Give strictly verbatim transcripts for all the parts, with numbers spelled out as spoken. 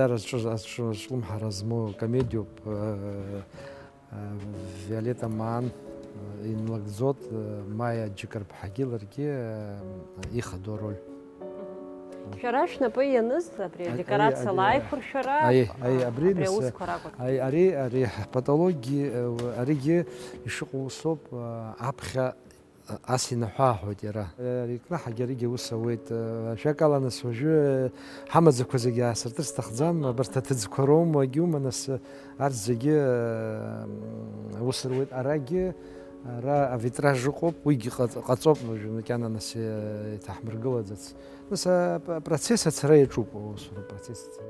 Ара зҿы-, азҿы-, азҿлымҳара змоу комедиоуп, э, э, Виолетта Маан, э, инлыгӡоит, э, Маиа Џьыкырԥҳагьы ларгьы, э, ихадоу ароль. Шәара шәнапы ианыз абри Аи, адекорациала аи, аи, аиқәыршәара, аи, аи, абри абри нас, аусқәа ракәын. Аи, ари, ари ҳпатологи, э, аригьы ишыҟоу усоуп, э, аԥхьа, э, ас инаҳәааҳәоит иара. Э, ари икнаҳагь аригьы аус ауеит, э, ажәакала, нас уажәы, э, ҳамаӡақәа зегьы аасыртыр сҭахӡам, абарҭ аҭыӡқәа роума, агьума, нас, э, арҭ зегьы, э, м, аус руеит. Арагьы, ара авитраж ыҟоуп, уигьы ҟаҵ-, ҟаҵоуп, уажәы макьана, нас, э, иҭаҳмыргылаӡац. Нас, а, п-, процесс ацара иаҿуп, аусура процесс ацара.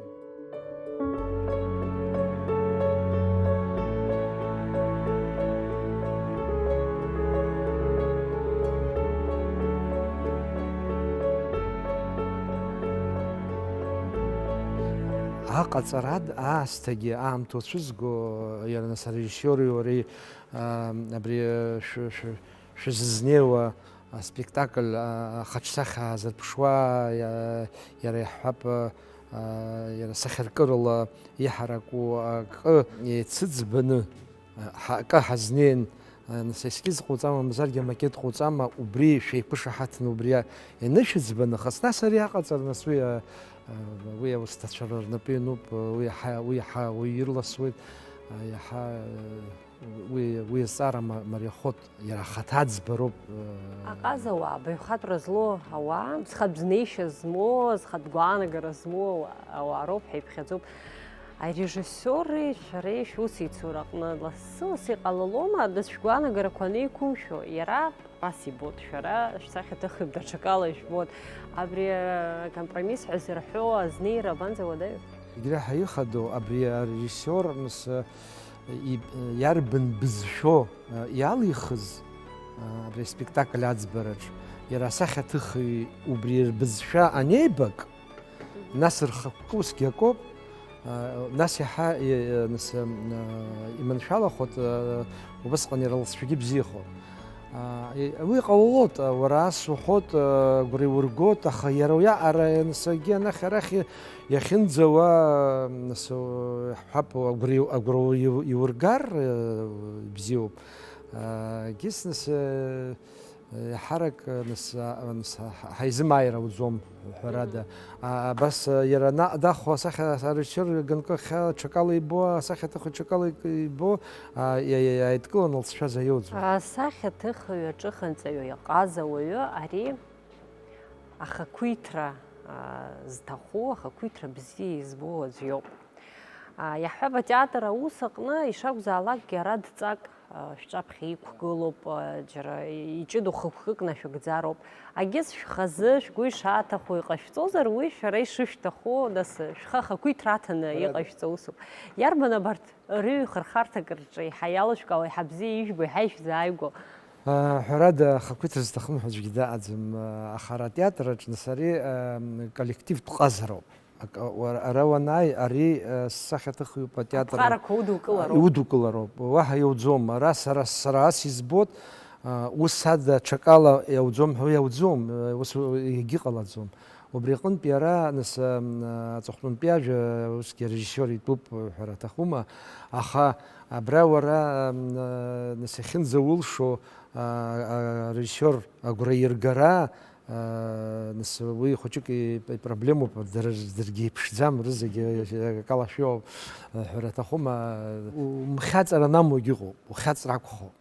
Аҟаҵарад аасҭагьы аамҭа уцәызго, иара нас арежиссиори уареи, а, абри, а, шәы-, шәы-, шәызызнеиуа аспектакль, а, ахаҿсахьа аазырԥшуа, иа-, иара иаҳҳәап, а, иара сахьаркырала иҳараку акы еицыӡбаны, а, ҳа-, акы ҳазнеин, а, нас, ескиз ҟауҵама, мамзаргьы амакет ҟауҵама, убри шәеиқәышаҳаҭны убри ианышәыӡба нахыс, нас ари аҟаҵара, нас уи, а, а, уи аусҭацәа рнапы иануп, уи иаҳа, уи иаҳа уаҩы ирласуеит, а, иаҳа, а, Уи, уи азҵаара ма-, мариахоит, иара ахаҭа ӡбароуп, э. Аҟазауаа, баҩхатәра злоу ауаа, зхатә знеишьа змоу, зхатә гәаанагара змоу ауаа роуп ҳәа иԥхьаӡоуп. Арежиссиори шәареи шәусеицураҟны лассы-лассы иҟалалома, нас шәгәаанагарақәа анеиқәымшәо, иара абас ибоит, шәара шәсахьаҭыхҩы даҽакала ижәбоит. Абри, э, компромисс ҳәа зырҳәо азнеира абанӡа уадаҩу? Егьреиҳа ихадоу абри арежиссиор, нас, э, и-, иарбан бызшәоу, э, иалихыз, э, абри аспектакль аӡбараҿ, иара асахьаҭыхҩы убри рбызшәа анеибак, нас рхықәкы усгьы акоуп, э, нас иаҳа, э, э, нас, э, э, иманшәалахоит, э, убасҟан иара лҵшәагьы бзиахоит. А, и-, уи ҟалалоит, а, уара ас уҳәоит, а, агәра иургоит, аха иара уиаҟара иансагьы анахь-арахь иахьынӡауа, нас, о, иаҳҳәап, агәра иу-, агәра иу-, иургар, э, бзиоуп. А, егьыс, нас, э, еиҳарак, э, нас, а, нас, ҳа-, ҳаизымааир ауӡом, ҳәарада. А, абас, а, иара наҟ дахо асахьа, арежиссиор ганкы ахьа ҽакала ибо, асахьаҭыхҩы ҽакала ик-, ибо, а, иа-, иа-, иааидкыланы лҵшәа заиоуӡом. Асахьаҭыхҩы аҿыханҵаҩы иҟаз ауаҩы ари ахақәиҭра, а, зҭаху, ахақәиҭра бзиа избо аӡә иоуп. А, иаҳҳәап, атеатр аус аҟны ишакәзаалакгьы ара дҵак, а, шәҿаԥхьа иқәгылоуп, а, џьара иҷыдоу хықәкык нашәыгӡароуп. Агьыс шәхазы шәгәы ишаҭаху иҟашәҵозар, уи шәара ишышәҭаху, нас, шәхы ахақәиҭра аҭаны Ҳәарада. Иҟашәҵо усуп. Иарбан абарҭ рыҩхырхарҭак рҿы еиҳа иалышәкаауа, еиҳа бзиа ижәбо, еиҳа ишәзааигәоу? А, ҳәарада, ахақәиҭра зҭахым ҳәа аӡәгьы дыҟаӡам, а, аха ара атеатр аҿы, нас, ари, а, коллективтә ҟазароуп. Ак-, уара, ара уанааи, ари, э, сахьаҭыхҩуп атеатр. Аԥҟарақәа удукылароуп. Иудукылароуп. Уаҳа иауӡом. Ара сара, сара ас избоит, э, ус ада ҽакала иауӡом ҳәа уи иауӡом, э, ус егьыҟалаӡом. Убри аҟынтәи ара, нас, э, м, аҵыхәтәантәи ажәа, усгьы арежиссиор итәуп, э, ҳәара аҭахума, аха абра уара, м, э, нас иахьынӡаулшо, а, а, арежиссиор агәра иргара, Аа, нас уи хәыҷык и-, ипроблемоуп, дара, даргьы еиԥшӡам, рызегьы акалашәоуп, ҳәара аҭахума, умхьаҵыр анамуагь ыҟоуп, ухьаҵыр акәхоит.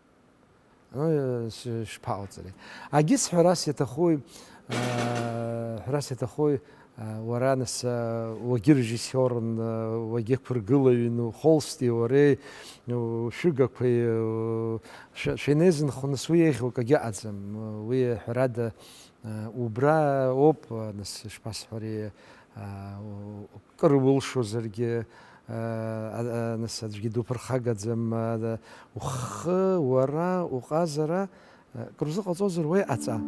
Ну, ш-, шԥаҟауҵари? Агьыс ҳәарас иаҭахуи, аа, ҳәарас иаҭахуи, аа, уара, нас, аа, уагьы режиссиорын, аа, уагьы ақәыргылаҩын, ухолсти уареи, ушәыгақәеи, шәа-, шәанеизынхо, нас, уи еиӷьу акагьы ыҟаӡам. Уи, ҳәарада, Убра ауп, нас, ишԥасҳәари, кыр улшозаргьы, нас, аӡәгьы дуԥырхагаӡам, ухы, уара, уҟазара, кыр узыҟаҵозар, уеиҟаҵа.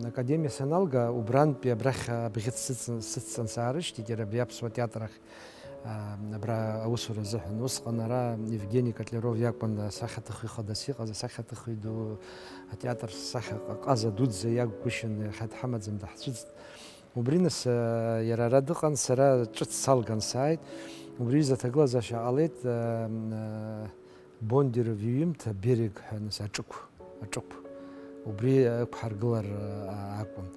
Академиа саналга, убрантәи абрахь абӷьыц сыцын, сыццан саарышьҭит, иара абри аԥсуа театр ахь. Абра аусура азыҳәан. Усҟан ара Евгени Котляров иакәын асахьаҭыхҩы хадас иҟаз, асахьаҭыхҩы ду, атеатр сахьаҟаҟаза дуӡӡа иакәгәышьан, иахьа дҳамаӡам, даҳцәыӡт. Убри нас, а, иара ара дыҟан, сара ҿыц салган сааит. Убри изы аҭагылазаашьа ҟалеит, а, м, а, Бондиров иҩымҭа Берег ҳәа, нас, аҿықә, аҿықә. Убри ықәҳаргылар, а, акәын.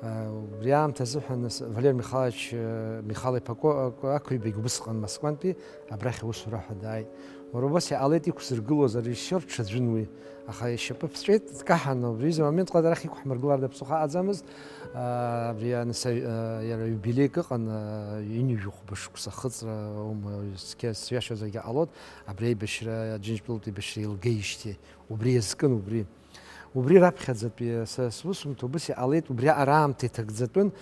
А, убри аамҭазыҳәан, нас, Валер Михайлович, а, Михал-иԥа Ко-, а, Ақәибагь убысҟан Москвантәи абрахь аусура ҳәа дааит. Уара убас иҟалеит, иқәзыргылоз арежиссиор ҽаӡәын уи. Аха ишьапы ԥҵәеит, дкаҳаны, убри изы моментҟа арахь иқәҳмыргылар даԥсыхәа аӡамызт. А, абри анса-, а, иара иубилеик ыҟан, а, ҩынҩажәи хәба шықәса ахыҵра, ума, цқьа сҩашьозаргьы ҟалоит, абри аибашьра, Аџьынџьтәылатә еибашьра еилгеижьҭеи, убри иазкын, убри. Убри раԥхьаӡатәи са сусумҭа убыс иҟалеит, убри араамҭа иҭагӡатәын,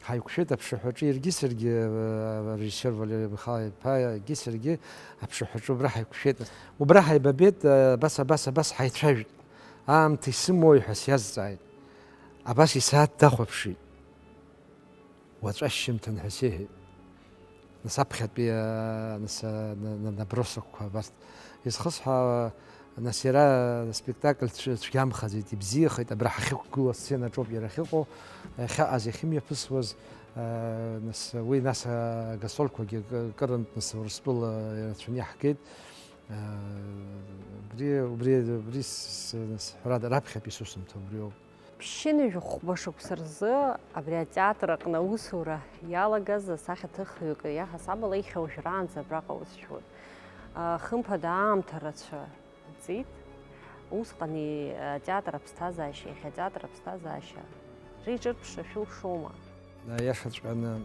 ҳаиқәшәеит аԥшаҳәаҿы иаргьы саргьы, а, арежиссиор Валери Михайлов-иԥа иаргьы саргьы аԥшаҳәаҿы убра ҳаиқәшәеит. Убра ҳаибабеит, а, абас, абас, абас ҳаицәажәт. Аамҭа исымои ҳәа сиазҵааит. Абас исааҭ дахәаԥшит. Уаҵәашьжьымҭан ҳәа сеиҳәеит. Нас аԥхьатәи, а, нас, а, на-, на-, набросокқәа абарҭ изхысҳәаауа, нас иара аспектакль цә-, цәгьамхаӡеит, ибзиахеит, абра ҳахьықәгылоу асценаҿоуп иара ахьыҟоу, иахьаҟаз, иахьымҩаԥысуаз, а, нас уи нас агастрольқәагьы к-, кырынтә нас Урыстәыла ирацәаны иаҳгеит. А, убри, убри, убри с-, с-, ҳәарада, раԥхьатәи сусумҭа убриоуп. Ԥшьынҩажәи хәба шықәса рзы абри атеатр аҟны аусура иалагаз асахьаҭыхҩык иаҳасабала ихьи уажәраанӡа абраҟа аус зуеит. А, хымԥада, аамҭа рацәа ҵит. Усҟан и-, атеатр аԥсҭазаашьа, иахьа атеатр аԥсҭазаашьа реиҿырԥшра шәылшома? Аиашаҵәҟьаны,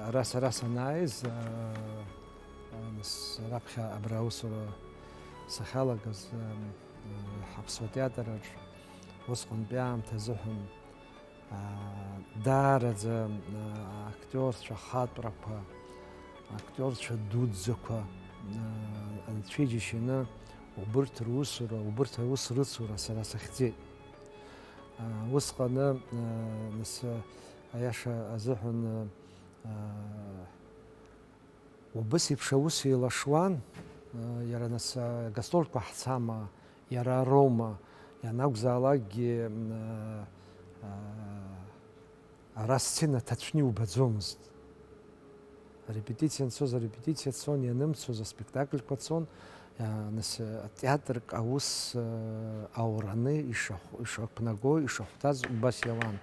ара сара санааиз, а, а, нас раԥхьа абра аусура сахьалагаз, а, а, ҳаԥсуа театр аҿы усҟантәи аамҭа азыҳәан, а, даараӡа, а, актиорцәа хатәрақәа, актиорцәа дуӡӡақәа, а, анцәа иџьашьаны убырҭ русура, убырҭ аус рыцура сара сахьӡеит. А, усҟаны, а, нас, аиаша азыҳәан, а, убыс еиԥш аус еилашуан, а, иара нас, а, гастрольқәа ҳцама, иара ароума, ианакәзаалакгьы, м, а, а, ара асцена ҭацәны иубаӡомызт. Арепетициа анцоз арепетициа цон, ианымцоз аспектакльқәа цон, а, нас, а, атеатрк аус, а, аураны ишахә-, ишақәнаго, ишахәҭаз убас иауан.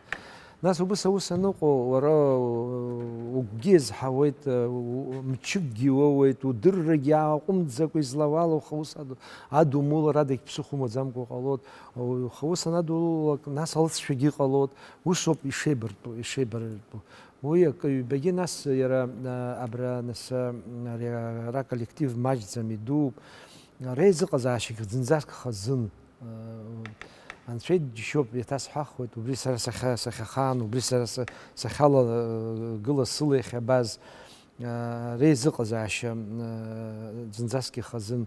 Нас убыс аус аныҟоу, уара, у-, угәгьы иазҳауеит, у-, у-, мчыкгьы иоуеит, удыррагьы ааҟәымҵӡакәа излауала ухаус аду-, адумулар адагь ԥсыхәа умаӡамкәа ҟалоит. Ухаус анадулалак, нас алҵшәагьы ҟалоит. Усоуп ишеибартәу, ишеибартәу. Уи акы-ҩбагьы нас иара, а, абра нас, а, ари ара коллектив маҷӡам, идууп. Ара изыҟазаашьагь зынӡаск хазын. Анцәа иџьшьоуп, иаҭасҳәахуеит, убри сара сахьа-, сахьахаан, убри сара са-, сахьала, гыла сыла иахьабаз, ара изыҟазаашьа, зынӡаск ихазын,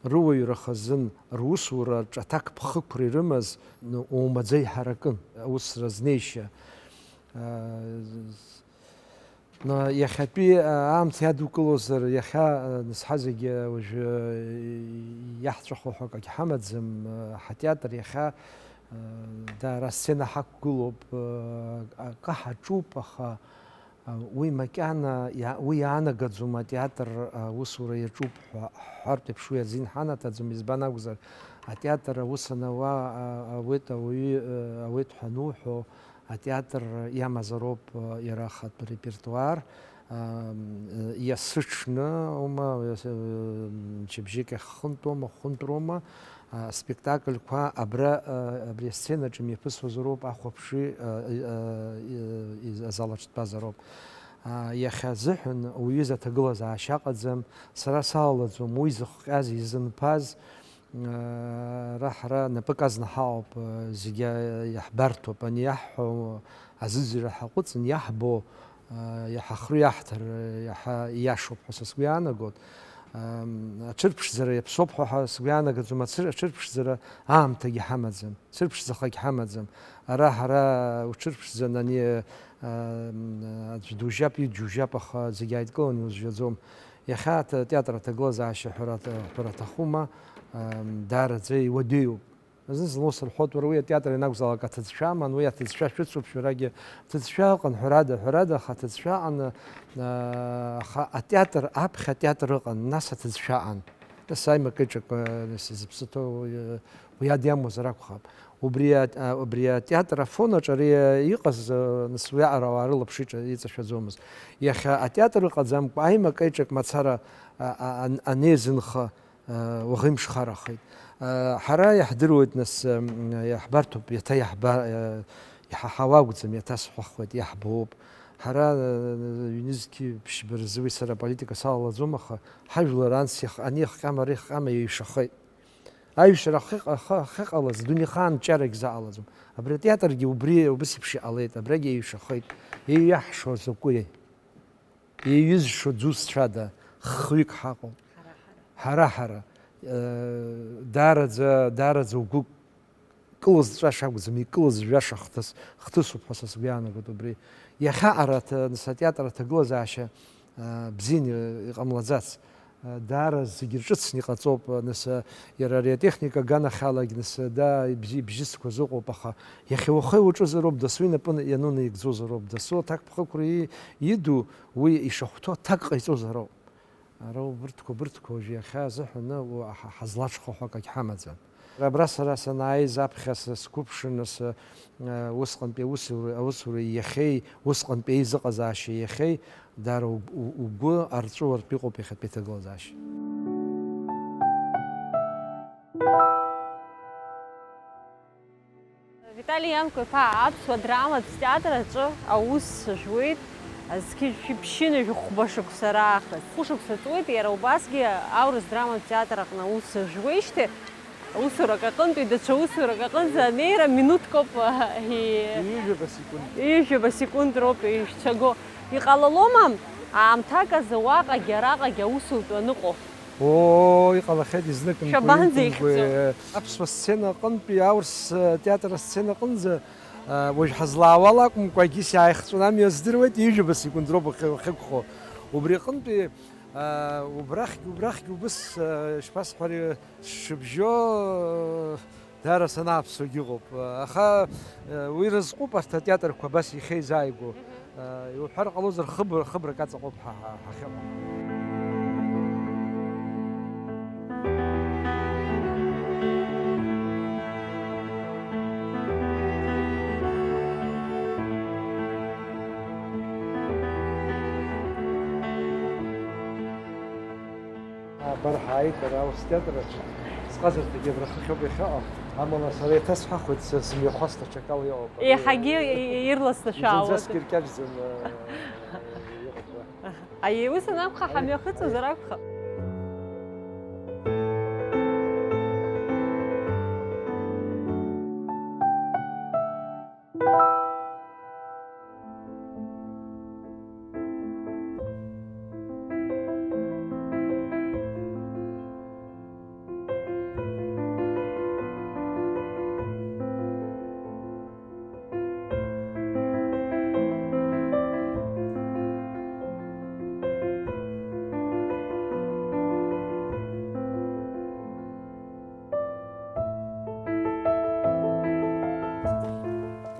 рыуаҩра хазын, русура рҿы аҭакԥхықәра ирымаз, оумаӡа иҳаракын, аус разнеишьа. Иахьатәи, а, аамҭа иадукылозар, иахьа, а, нас ҳазегьы, а, уажәы, а, иаҳҵәахуа ҳәа акагь ҳамаӡам, а, ҳатеатр иахьа, а, даара асцена ҳақәгылоуп, а, акы ҳаҿуп, аха, а, уи макьана иа-, уи иаанагаӡом атеатр, а, усура иаҿуп ҳәа ҳҳәартә еиԥш уи азин ҳанаҭаӡом, избан акәзар, атеатр аус анауа, а, ауеит ауаҩы, а, ауеит ҳәа ануҳәо, атеатр иамазароуп, а, иара ахатә репертуар, а, м, иасыҽны аума, иас-, м, мчыбжьык иахьхынтәоума, хынтәроума, а, спектакльқәа абра, а, абри асценаҿы имҩаԥысуазароуп, ахәаԥши, а, и-, а, и-, и-, азал аҿы дтәазароуп. А, иахьа азыҳәан уҩыза аҭагылазаашьа аҟаӡам, сара салалаӡом уи зыхҟьаз, изынԥаз, Ара ҳара напык азна ҳаҟоуп, зегьы иаҳбарҭоуп, ани иаҳҳәо азыӡырҩра ҳаҟәыҵын, иаҳбо, иаҳа хҩы иаҳҭар, иаҳа ииашоуп ҳәа са сгәы иаанагоит. Аҽырԥшӡара иаԥсоуп ҳәа ҳа сгәы иаанагаӡом, ацыр-, аҽырԥшӡара аамҭагьы ҳамаӡам, цырԥшӡахагь ҳамаӡам. Ара ҳара уҽырԥшӡан, ани, аӡә дужьап, иџьужьап, аха зегь ааидкыланы иузжьаӡом. Иахьа аҭ-, атеатр аҭагылазаашьа ҳәара, ҳәара аҭахума, ам, даараӡа иуадаҩуп. Зны-зынла ус рҳәоит, уара, уи атеатр ианакәзаалак аҭыӡшәа аман, уи аҭыӡшәа шәыцуп шәарагьы. Ҭыӡшәа ыҟан, ҳәарада, ҳәарада, аха аҭыӡшәа аҟан, а, аха атеатр, аԥхьа атеатр ыҟан, нас аҭыӡшәа аҟан. Нас аимакыҿак, а, нас зыԥсы ҭоу, а, уи адиамуазар акәхап. Убри а-, а, убри атеатр афон аҿы ари, а, иҟаз, а, нас уиаҟара ауаа рылаԥш иҿа-, иҵашәаӡомызт. Иахьа атеатр ыҟаӡамкәа, аимакыҿак мацара, а, а, ан-, анеизынха, уаӷеимшхарахеит. Ҳара иаҳдыруеит, нас, иаҳбарҭоуп, иаҭа иаҳба-, иҳаҳауа акәӡам, иаҭа сҳәахуеит, иаҳбоуп. Ҳара, ҩнызқьи ԥшьба рзы уи сара аполитика салалаӡом, аха ҳажәлар анс иах-, ани иахҟьама, ари иахҟьама еиҩшахеит. Аиҩшара ахы-, ахы-, ахьыҟалаз, дунеихаан ҿиарагь заҟалаӡом. Абри атеатргьы убри, убыс еиԥш иҟалеит, абрагь еиҩшахеит. Еиҩаҳшо закәи? Еиҩызшо ӡусцәада, хҩык ҳаҟоуп. Ҳара-ҳара. Ҳара-ҳара. Э, даараӡа, даараӡа угәы кылызҵәаша акәӡам, икылызжәаша хҭыс, хҭысуп ҳәа са сгәы иаанагоит убри. Иахьа ара аҭ-, нас атеатр аҭагылазаашьа, э, бзианы иҟамлаӡац. Э, даара зегьы рҿыцны иҟаҵоуп, э, нас, э, иара ари атехника аганахьалагь, нас, э, да, ибжьы-, ибжьысқәа зыҟоуп, аха иахьа уахеи уаҵәызароуп, дасу инапы иану наигӡозароуп, дасу аҭакԥхықәра и-, иду, уи ишахәҭоу аҭак ҟаиҵозароуп. Ара убырҭқәа, бырҭқәа уажә иахьа азыҳәан, у-, ҳа-, ҳазлаҽхәаҳәа акагь ҳамаӡам. Абра сара санааиз аԥхьа са сқәыԥшын, нас, э, усҟантәи аусура, аусура иахьеи, усҟантәи аизыҟазаашьа иахьеи, даара уг-, у-, угәы арҵәыуартә иҟоуп иахьатәи аҭагылазаашьа. Витали Ианко-иԥа аԥсуа драматә театр аҿы аус зуеит, зқьи жәшәи ԥшьынҩажәи хәба шықәса раахыс. Хәышықәса ҵуеит, иара убасгьы аурыс драматә театр аҟны аус зуеижьҭеи, усурак аҟынтәи даҽа усурак аҟынӡа анеира минуҭк ауп, и-, Ҩажәаба секунд. Ҩажәаба секунд роуп ишәцәаго. Иҟалалома аамҭак азы уаҟагьы араҟагьы аусутә аныҟоу? Оо, иҟалахьеит изныкымкәа, Шәабанӡа изныкымкәа, ихьӡо? Аԥсуа сцена аҟынтәи аурыс, э, театр асцена аҟынӡа, э, уажә ҳазлаауала акәымкәа, егьыс иааихҵәаны амҩа здыруеит, ҩажәаба секунд роуп уахьы-, уахьықәхо. Убри аҟынтәи, э, убрахьгьы, убрахьгьы убыс, э, ишԥасҳәари, сшыбжьо, э, Даара санааԥсогьы ыҟоуп. Аха, э, уи рызҟуп арҭ атеатрқәа абас иахьеизааигәоу. Мгм. Э, иуҳәар ҟалозар, хыбра, хыбрак аҵаҟоуп ҳа, ҳа, ҳахьыҟоу. Абар ҳааит, ара устеатр аҿы. Сҟазарҭагьы абра хыхьоуп иахьаҟам, амала сара еиҭасҳәахуеит, са сымҩахәасҭа аҽакала иҟоуп. Еиҳагьы ирласны шәаауеит. Зынӡаск иркьаҿӡам, э, иҟоуп. Аиеи, ус анакәха, ҳамҩахыҵуазар акәхап.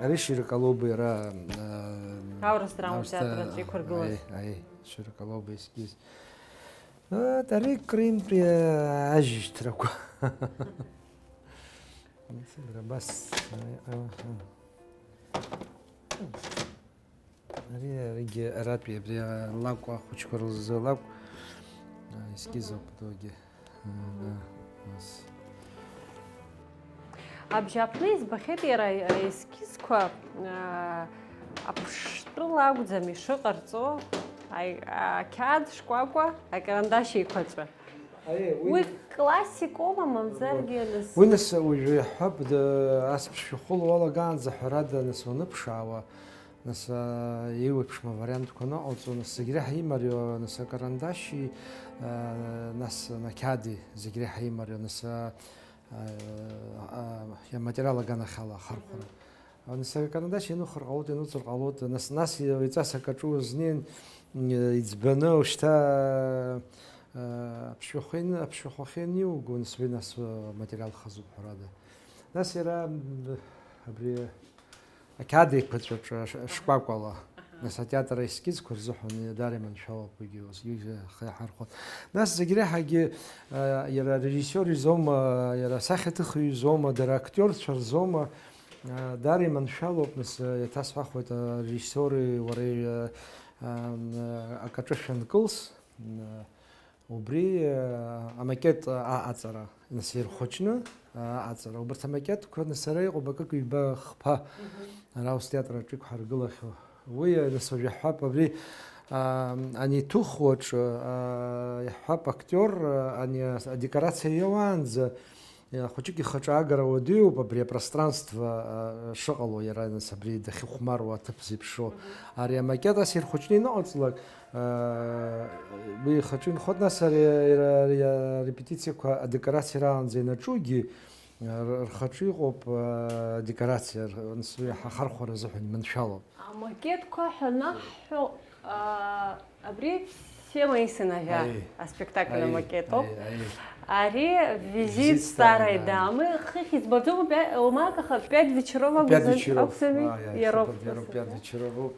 Ари Шьыракалоба иара, аа, Аурыс драматә аурыс театр аҿы иқәыргылаз. Аи, аи, Шьыракалоба ескиз. Ыы, ари Крымтәи, аа, ажьышьҭрақәа. Абас, аи, аҳа. Ари, аригьы аратәи, абри алакә ахәыҷқәа рзы алакә, а, ескиз ауп, дугьы. Мгм. А, ас. Абжьааԥны избахьеит иара аескизқәа, а, аԥштәыла акәӡам ишыҟарҵо, аи-, ақьаад шкәакәа, акарандаш еиқәаҵәа. Аиеи, уи Уи классикоума, мамзаргьы, нас? Уи, нас, уажәы иаҳҳәап, д-, ас ԥшшәахәыла уалагаанӡа, ҳәарада, нас, уаныԥшаауа, нас, а, еиуеиԥшым авариантқәа аныҟауҵо, нас, зегь реиҳа имариоу, нас, акарандаши, а, нас, ақьаади зегь реиҳа имариоу, нас, а, а, а, аматериал аганахьала ахархәара. Нас акарандач ианухыр ҟалоит, иануҵыр ҟалоит, нас, нас иҵас акаҿы узнеин, иӡбаны ушьҭа, э, аԥшшәахәа ин-, аԥшшәахәахьы иауго, нас уи нас, э, материал хазуп, ҳәарада. Нас иара, м, абри ақьаад еиқәаҵәаҿы ш-, шкәакәала, нас атеатр аескизқәа рзыҳәан даара иманшәалоуп уигьы, ус, уигьы ахы иаҳархәон. Нас зегь реиҳагьы, э, иара арежиссиор изоума, иара асахьаҭыхҩы изоума, дара актиорцәа рзоума, э, даара иманшәалоуп, нас, э, иаҭасҳәахуеит, э, арежиссиори уареи, э, э, акаҿы шәанкылс, э, Убри, э, амакет, а, аҟаҵара, нас ирхәыҷны, а, аҟаҵара. Убарҭ амакетқәа, нас, ара иҟоуп акык-ҩба хԥа, ара ус театр аҿы иқәҳаргылахьоу. Уи, э, нас уажә иаҳҳәап, абри, а, ани иҭухуаҿы, а, иаҳҳәап, актиор, а, ани, а, адекорациа иауаанӡа, э, хәыҷык ихаҿы агара уадаҩуп абри апространство, а, шыҟало иара, нас, абри дахьыхәмаруа аҭыԥ зеиԥшроу. Ари амакет ас ирхәыҷны иныҟаҵлак, Уи ихаҿы инхоит, нас ари, ари, ари арепетициақәа адекорациа раанӡа ианаҿугьы, р-, рхаҿы иҟоуп, а, адекорациа, р-, нас уи ҳахархәара азыҳәан иманшәалоуп. Амакетқәа ҳәа анаҳҳәо, а, абри Сема Исин Авиа Аиеи. аспектакль Аиеи, амакет ауп. аиеи, аиеи. Ари Визит Визит Старой Старой Дамы. Дамы. Хыхь избаӡом, пя-, омак аха Пиа Вечерова Пиа акәзами? Вечеров. Аиеи, Иароуп. супер, Иароуп, Пиа Вечеров.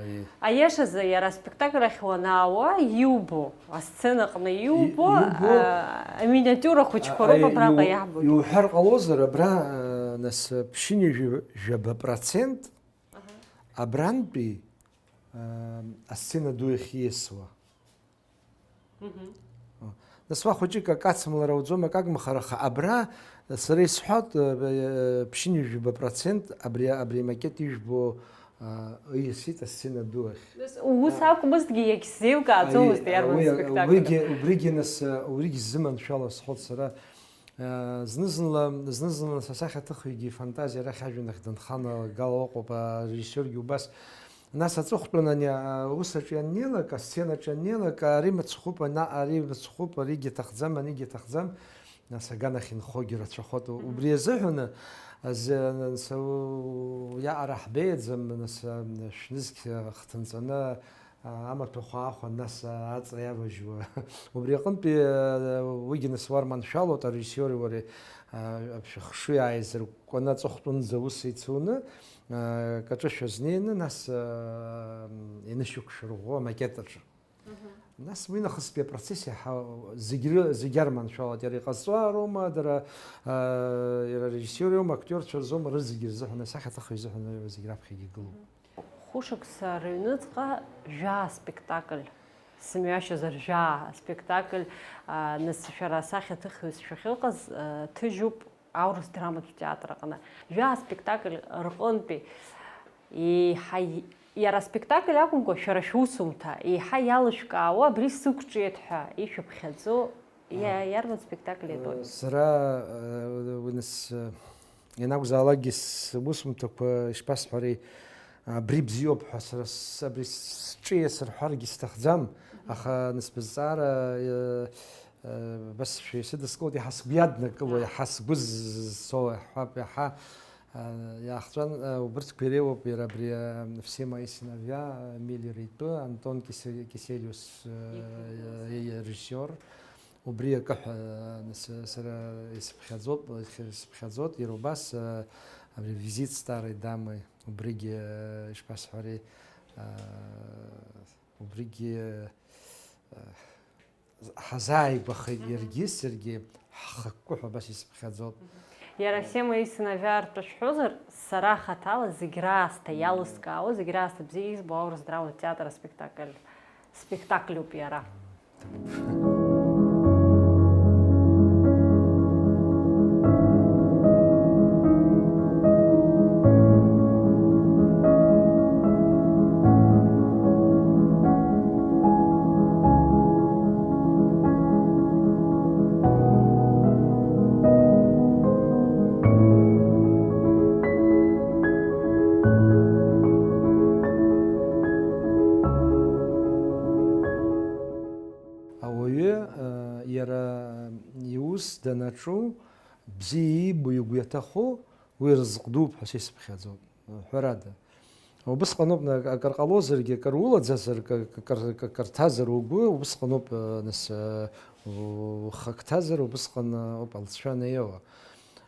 Аиеи. Аиашазы, иара аспектакль ахь уанаауа, иубо, асценаҟны иубо, И-, иубо, а, аминиатиура хәыҷқәа а, роуп а, абраҟа иу-, иаҳбо. Иуҳәар ҟалозар, абра, а, нас, ԥшьынҩажәи жәаба процент Аҳа. абрантәи, а, асцена ду иахь ииасуа. Мгм. Нас уа хәыҷык акы ацымлар ауӡом, акы агмхар, аха абра сара исҳәоит, э, э, ԥшьынҩажәи жәаба процент абри, абри амакет ижәбо, а, ииасит асцена ду ахь. Нас ус А. акәмызҭгьы, иагьсзеилкааӡомызт Аи, иарбан уи, спектакль. уигьы, убригьы нас, а, убригьы сзыманшәало сҳәоит сара. Э, зны-зынла, зны-зынла са сахьаҭыхҩгьы ифантазиа арахь ажәҩан ахь дынханагало ыҟоуп, арежиссиоргьы убас. Нас аҵыхәтәан ани, а, аус аҿы ианнеилак, асценаҿы ианнеилак, ари мыцхәуп, ана-, ари мыцхәуп, аригьы аҭахӡам, анигьы аҭахӡам, нас аганахь инхогьы рацәахоит. Мгм. Убри азыҳәан, а, зы-, анс-, у-, иаҟара ҳбеиаӡам, нас, а, шәнызқь, а, хҭынҵаны, а, амаҭәахә аахәан, нас, а, аҵа иаважьуа. Убри аҟынтәи, а, уигьы нас уарманшәалоит, арежиссиори уареи, а, шәыхшыҩ ааизыркәкәаны аҵыхәтәанӡа аус еицуны, а, каҿышәа знеины, нас, а, инышәықәшәырӷәӷәо амакет аҿы. Мгм. Нас уи нахыстәи апроцесс иаҳа зегь ры-, зегь арманшәалоит, иара иҟазҵо роума, дара, а, иара арежиссиори роума, актиорцәа рзоума, рызегьы рзыҳәан, асахьаҭыхҩы изыҳәан зегь раԥхьагьы игылоуп. Мгм. Хәышықәса рыҩныҵҟа жәаа спектакль, сымҩашьозар жәаа спектакль, а, нас шәара асахьаҭыхҩы шәахьыҟаз, а, ҭыжьуп аурыс драматә театр аҟны. Жәаа спектакль рҟынтәи еиҳа и-, иара аспектакль акәымкәа, шәара шәусумҭа еиҳа иалышәкаауа абри сықәҿиеит ҳәа ишәыԥхьаӡо иа-, иарбан спектакль иатәоит? Сара, э, уи нас, э, Ианакәзаалакгьы сусумҭақәа, ишԥасҳәари, абри бзиоуп ҳәа сара с-, абри сҿы иасырҳәаргьы сҭахӡам, аха нас бызҵаара, э, э, абас шәа исыдыскылоит, иаҳа сгәы иаднакыло, иаҳа сгәы зцо, иаҳҳәап, иаҳа, э, иаахҵәан, э, убырҭқәа иреиуоуп иара абри, э, Всема Исин Авиа, э, Миллер итәы, Антон Кисе-, Киселиус, э, Иԥылоз. Э, ирежиссиор. Убри акы ҳәа, нас, сара исыԥхьаӡоит, исыԥхьаӡоит, иара убас, а, абри Визит Старой Дамы, убригьы, а, ишԥасҳәари, а, убригьы, а, ҳазааигәахеит иаргьы саргьы, ҳхықәкы ҳәа абас исыԥхьаӡоит. Иара Сема Исин Авиа ртәы шәҳәозар, сара хаҭала зегь раасҭа иалыскаауа, зегь раасҭа бзиа избо аурыс драматә театр аспектакль. Спектакльуп иара. Ауаҩы, э, иара иус данаҿу, бзиа иибо, игәы иаҭаху, уи рызҟ дууп ҳәа са исыԥхьаӡоит. ҳәарада. Убысҟаноуп, акыр ҟалозаргьы, акыр улаӡазар, акыр, акыр ҭазар угәы, убысҟаноуп, нас, ухы ак ҭазар, убысҟан ауп алҵшәа анеиуа.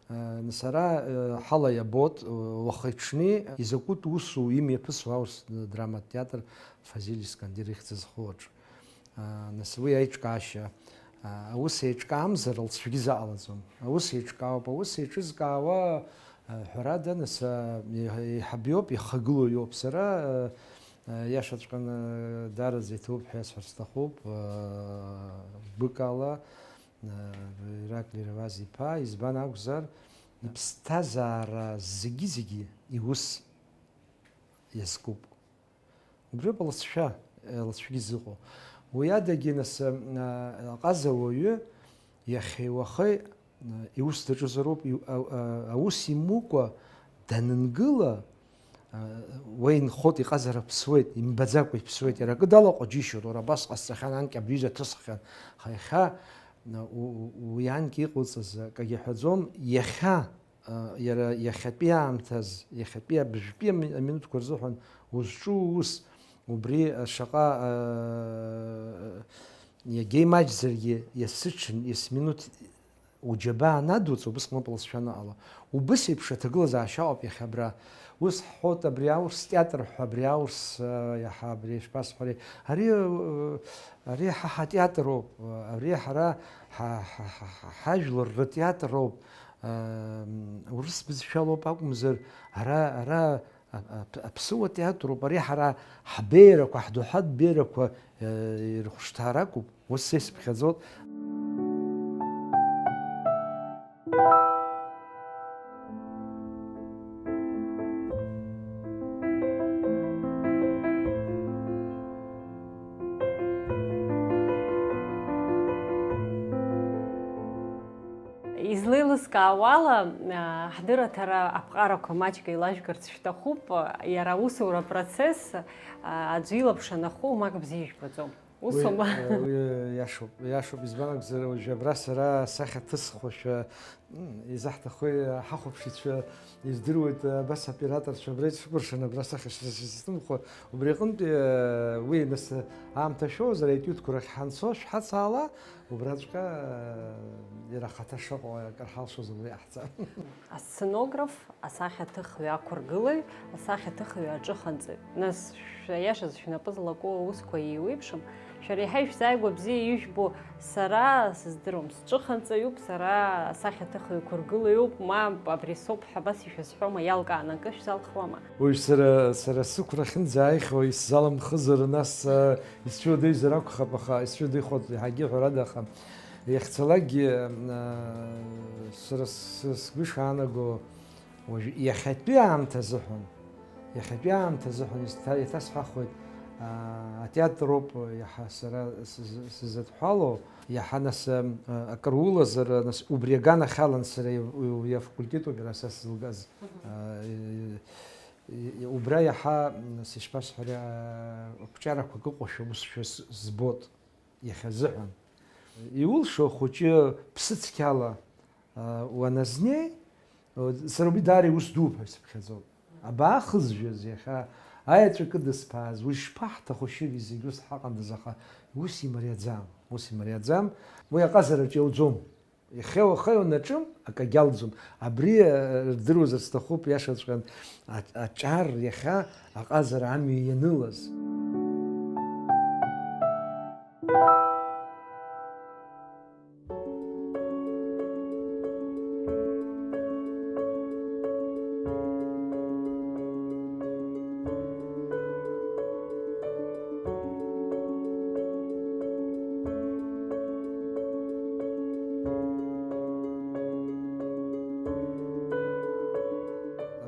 Нас ара ҳала иабот, уахи-ҽни изакәытә усу имҩаԥысуа аурыс драматә театр Фазиль Искандер ихьӡ зху аҿы. Нас уи аиҿкаашьа, аус еиҿкаамзар, лҵшәагьы заҟалаӡом. Аус еиҿкаауп, аус еиҿызкаауа, ҳәарада, нас, еиҳаб иоуп, ихагылоу иоуп. Сара, иашаҵәҟьаны, даараӡа иҭабуп ҳәа иасҳәар сҭахуп, гәыкала, Ираклий Раваз-иԥа, избан акәзар, иԥсҭазаара зегьы-зегьы иус иазкуп. Убриоуп алҵшәа, алҵшәагьы зыҟоу. Уи адагьы, нас, а, аҟаза уаҩы иахьеи уахеи, а, иус даҿызароуп, иу-, а, а, аус имукәа данынгыла, а, уа инхоит, иҟазара ԥсуеит, имбаӡакәа иԥсуеит. Иара акы далаҟәы џьишьоит, уара абас ҟасҵахьан, анкьа абри изаҭысххьан. Аха иахьа, а, у-, у-, уи анкьа иҟауҵаз акагьы аҳәаӡом. Иахьа иара иахьатәи аамҭаз, иахьатәи абыжәтәи ами-, аминуҭқәа рзыҳәан узҿу ус, убри шаҟа, иагьа имаҷзаргьы, есыҽн, есминуҭ уџьабаа надуҵо, убысҟаноуп алҵшәа аныҟало. Убыс еиԥш аҭагылазаашьа ыҟоуп иахьа абра. Ус ҳҳәоит, абри аурс театр ҳәа, абри аурс, иаҳа абри ишԥасҳәари, ари, ари ҳа ҳатеатр ауп, ари ҳара ҳа, ҳа, ҳа, ҳа, ҳажәлар ртеатр ауп. Урыс бызшәалоуп акәымзар, ара, ара, а, а, аԥсуа театруп, ари ҳара ҳбеиарақәа, ҳдоуҳатә беиарақәа, э, ирыхәшҭаара акәуп, ус са исыԥхьаӡоит. Излеилыскаауала, аа, ҳдырраҭара аԥҟарақәа маҷк еилажәгарц шәҭахуп, иара аусура апроцесс, аа, аӡәы илаԥш анахәо, ма акы бзиа ижәбаӡом. Уи, усоума? Э, уи, э, иашоуп, иашоуп, избан акәзар, уажәы абра сара асахьа ҭысхуашәа, м, изаҳҭаху, э, ҳахәаԥшыҩцәа ирдыруеит, э, абас аоператорцәа абра ицәыкәыршаны абра асахьа шсызҭымхуа, убри аҟынтәи, э, уи нас, э, аамҭа шәоуазар, аетиудқәа рахь ҳанцо шәҳацаала, убраҵәҟьа, э, иара ахаҭа шыҟоу акыр ҳалшоз убри иҟаҳҵап. Асценограф, асахьаҭыхҩы ақәыргылаҩ, асахьаҭыхҩы аҿыханҵаҩ. Нас, шәа-, иашаз шәнапы злаку аусқәа еиуеиԥшым. Шәара иаҳа ишәзааигәа бзиа ижәбо сара сыздыруам, сҿыханҵаҩуп, сара асахьаҭыхҩы қәыргылаҩуп, ма абри соуп ҳәа абас ишәызҳәома, иалкааны акы шәзалхуама? Уажә сара, сара сықәра ахьынӡааихьоу исзаламхызар, нас, а, исцәыуадаҩзар акәхап, аха исцәыуадаҩхоит, иаҳагьы ҳәарада, аха иахьцалакгьы, а, сара с-, сгәы ишаанаго, уажә иахьатәи аамҭа азыҳәан, иахьатәи аамҭа азыҳәан исҭа-, иаҭасҳәахуеит, а, атеатр ауп иаҳа сара сыз-, сзыдҳәалоу, иаҳа нас, а, акыр улазар, нас убри аганахьалан сара иа-, уи афакультетуп иара са сзылгаз. Мгм. А, и-, и-, убра иаҳа, нас, ишԥасҳәари, а, ақәҿиарақәак ыҟоушәа усшәа с-, збот. Иахьазыҳәан. Иулшо ахәыҷы ԥсы цқьала, а, уаназнеи, а, сара убри даара иус дууп ҳәа исыԥхьаӡоит. Абаа хызжәаз иахьа аеҵәа кыдысԥааз, уи шԥаҳҭаху, шьыри зегь ус ҳаҟандаз, аха ус имариаӡам, ус имариаӡам. Уи аҟазараҿы иауӡом. Иахьа уаха иунаҿым, акагьы алӡом. Абри, э, рдыруазар сҭахуп, иашаҵәҟьан, а-, аҿар иахьа аҟазара амҩа ианылаз.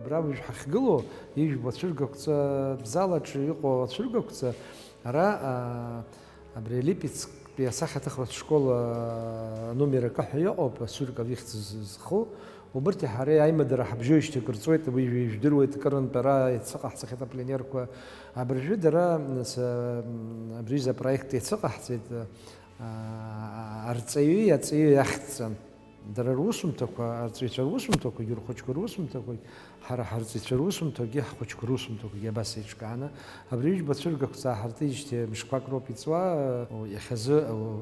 Абра уажә ҳахьгылоу, ижәбо ацәыргақәҵа, бзалаҿы иҟоу ацәыргақәҵа, ара, а, абри Липецктәи асахьаҭыхратә школ, а, номер акы ҳәа иҟоуп, Цуриков ихьӡ з-, зху. Убырҭи ҳареи аимадара ҳабжьоижьҭеи акыр ҵуеит, уи ижәдыруеит, акырынтә ара иацыҟаҳҵахьеит апленерқәа. Абыржәы дара, нас, а, м, абри аҩыза апроект иацыҟаҳҵеит, а, арҵаҩи аҵаҩи ахьӡҵан. Дара русумҭақәа, арҵаҩцәа русумҭақәагьы, рхәыҷқәа русумҭақәагь, ҳара ҳарҵаҩцәа русумҭақәагьы, ҳхәыҷқәа русумҭақәагьы абас еиҿкааны, абри ҩба цәыргақәҵа ҳартыжьҭеи мышқәак роуп иҵуа, иахьазы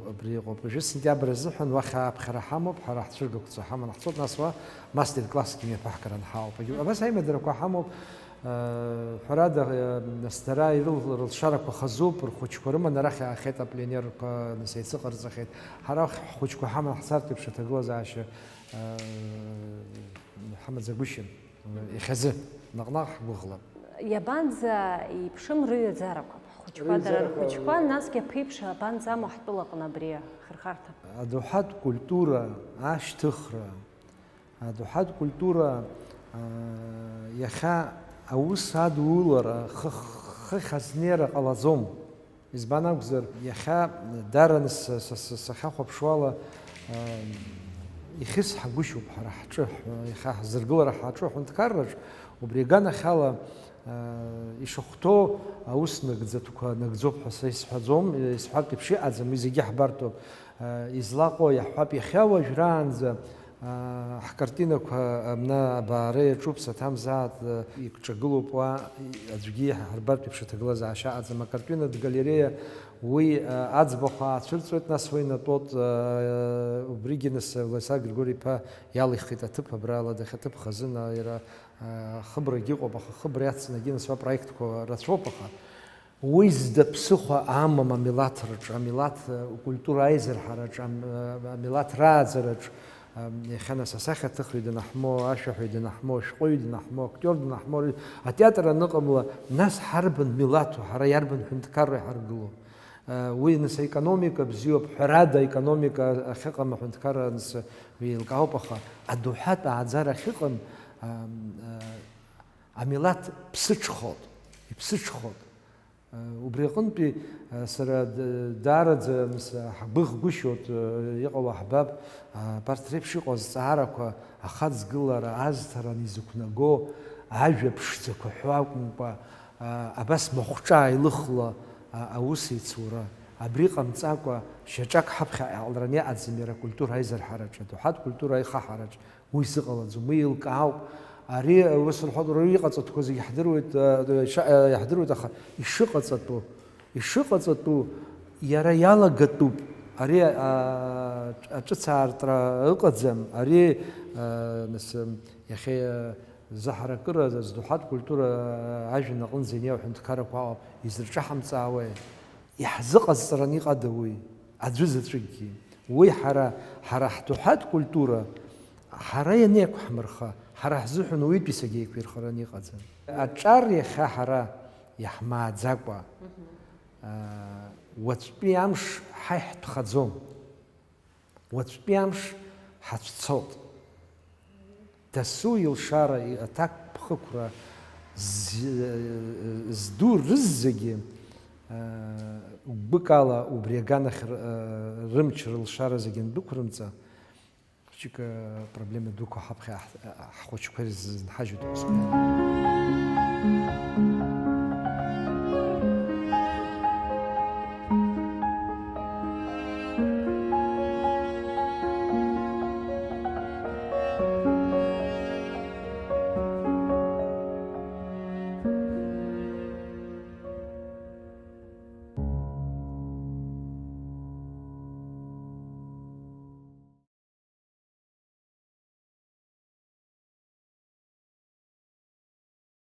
абри иҟоуп. Уажәы сентиабр азыҳәан уахь ааԥхьара ҳамоуп, ҳара ҳцәыргақәҵа ҳаманы ҳцоит, нас уа мастер-классгьы мҩаԥаҳгаран ҳаауп. Абас аимадарақәа ҳамоуп. Ҳәарада, нас дара ирыл-, рылшарақәа хазуп, рхәыҷқәа рыманы арахь иаахеит, апленерқәа нас еицыҟарҵахьеит. Ҳара ҳхәыҷқәа ҳаман ҳцартә еиԥш аҭагылазаашьа ҳамаӡагәышьам. Иахьазы, наҟ-наҟ ҳгәыӷлап. Иабанӡа еиԥшым рыҩаӡарақәа, ҳхәыҷқәа, дара рыҩаӡарақәа рхәыҷқәа, насгьы аԥеиԥш абанӡамоу ҳтәылаҟны абри ахырхарҭа? Адоуҳатә культура ашьҭыхра, адоуҳатә культура, аа, иахьа аус адулара, хы-, хыхь азнеира ҟалаӡом. Избан акәзар, иахьа даран с-, с-, с-, сахьахәаԥшуала, аа, ихьысҳагәышьоуп ҳара ҳҿы, ҳ-, иахьа ҳзыргылара ҳаҿу аҳәынҭқарраҿ, убри аганахьала, аа, ишахәҭоу аус нагӡатәқәа нагӡоуп ҳәа са исҳәаӡом, исҳәартә еиԥш иҟаӡам, уи зегьы ҳбартәуп. Излаҟоу иаҳҳәап, иахьа уажәраанӡа, аа, ҳкартинақәа абна абаара иаҿуп, саҭамзааит, икҿагылоуп уа, аӡәгьы иҳарбартә еиԥш аҭагылазаашьа аҟаӡам. Акартинатә галереиа уи, аа, аӡбахә аацәырҵуеит, нас уа инатәоит, аа, убригьы нас Владислав Григори-иԥа иалихит аҭыԥ, абраала дахьаҭыԥхазы, на, иара, аа, хыбрагьы ыҟоуп, аха хыбра иацҵаны, нас уа проектқәа рацәоуп, аха Уи зда ԥсыхәа амам амилаҭ рҿы, амилаҭ, э, укультура аизырҳараҿы, ам-, э, амилаҭ рааӡараҿ, ам, иахьа нас асахьаҭыхҩы данаҳмо, ашәаҳәаҩ данаҳмо, ашәҟәыҩҩы данаҳмо, актиор данаҳмо, атеатр аныҟамла, нас ҳарбан милаҭу, ҳара иарбан ҳәынҭқарра иҳаргыло? Э, уи нас аекономика бзиоуп, ҳәарада, аекономика ахьыҟам аҳәынҭқарра нас еилкаауп, аха адоуҳатә ааӡара ахьыҟам, ам, э, амилаҭ ԥсыҽхоит, иԥсыҽхоит. Убри аҟынтәи, сара д-, даараӡа, мс-, ҳгәыӷгәышьоит, иҟало ҳбап, абарҭ реиԥш иҟоу азҵаарақәа, ахаҵгылара, азҭара анизықәнаго, ажәа ԥшӡақәа ҳәо акәымкәа, абас махәҿа ааилыхла, аус еицура, абри ҟамҵакәа, шьаҿак ҳаԥхьаҟа иҟалараны иҟаӡам иара акультура аизырҳараҿы, адоуҳатә культура аихаҳараҿы. Уи зыҟалаӡом, уи еилкаауп. Ари, ус рҳәоит, уара иҟаҵатәқәа зегьы ҳдыруеит, э, иша-, э, иаҳдыруеит, аха ишыҟаҵатәу, ишыҟаҵатәу иара иалагатәуп. Ари, а, аҿыцаартра ыҟаӡам. Ари, а, нас, иахьа, заҳаракыра, здоуҳатә культура, а, ажәҩан аҟынӡа инеиу аҳәынҭқаррақәа ыҟоуп. Изырҿаҳамҵаауеи? Иаҳзыҟазҵараны иҟада уи? Аӡәы заҵәыкгьы. Уи ҳара, ҳара ҳдоуҳатә культура, ҳара ианеиқәҳмырха, ҳара ҳзыҳәан уаҩытәыҩсагьы еиқәирхараны иҟаӡам. Аҿар иахьа ҳара иаҳмааӡакәа, аа, уаҵәтәи амш ҳаиҳтәхаӡом. Уаҵәтәи амш ҳацәцоит. Дасу илшара, аҭакԥхықәра з-, зду рызегьы, гәыкала убри аганахь р-, рымч рылшара зегьы андәықәрымҵа, хәыҷык апроблема дуқәа ҳаԥхьа ҳ-, ҳхәыҷқәа ирзынҳажьуеит усҟан.